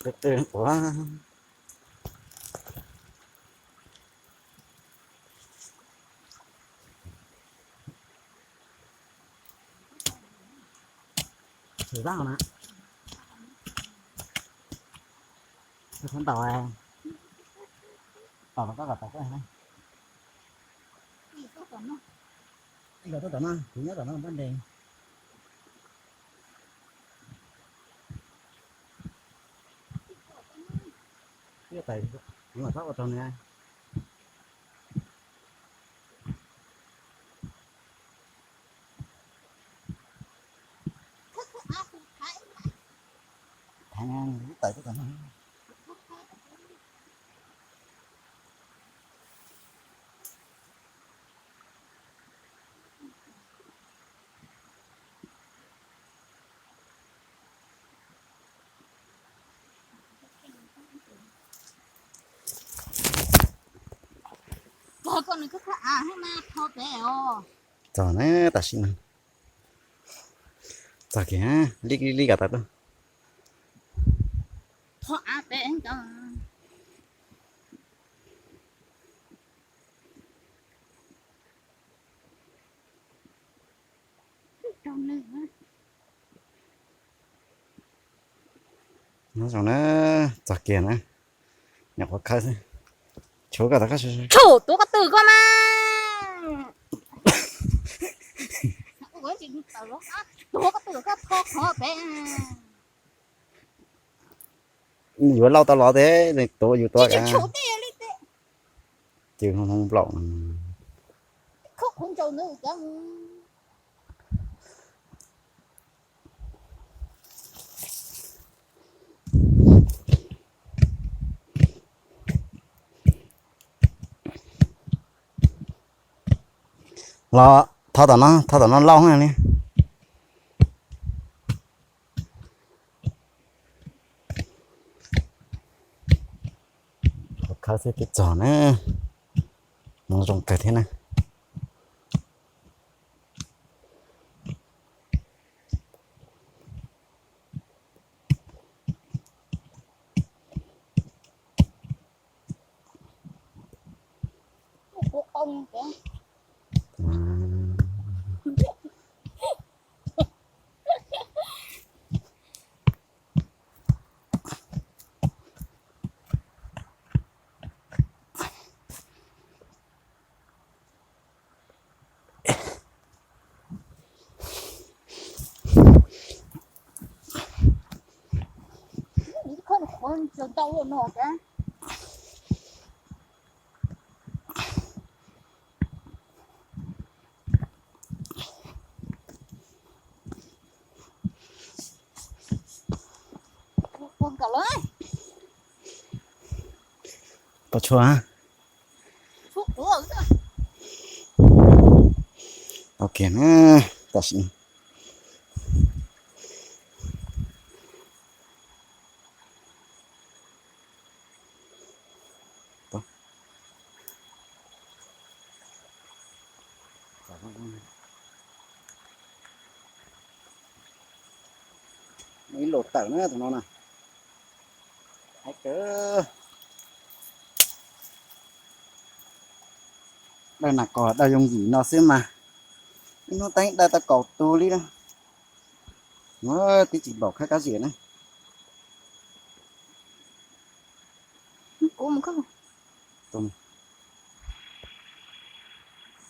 Qw qw quav. Thwm zaj na. Thwm ntaus, ntaus los koj kom tau koj na. Ib los tuaj tom no, kuv nyob tom no npaj ntes. Ib tais, kuv mam txhob ua rau nws. Thaiv ib tais tuaj tom no. Txog na, tam sim no txog kiag, li li li kom tau tuaj. Nyob zoo na, txog kiag na, nyuam qhuav khawb xwb. Tshuav koj tau koj, tshuav tuav koj twm koj mas. Tuav koj twm koj tho qhov pem. Yuav lauj tau los tes tuav yus tuav kav. Ces hoo hoo nplaum no. Los thov tom no, thov tom no lauj li. Khawb xwb twb txog na, hmoov zoo kawg thiab na. Pov tshuaj. Ok na, tam sim Ib los tawm na tus no na. Hais kawg. Dawj nas kos dawj yooj yim no xwb mas, ib hnub teeb dawj tau kaum tus li na. Twb tsis npaum khawb kab ziam na.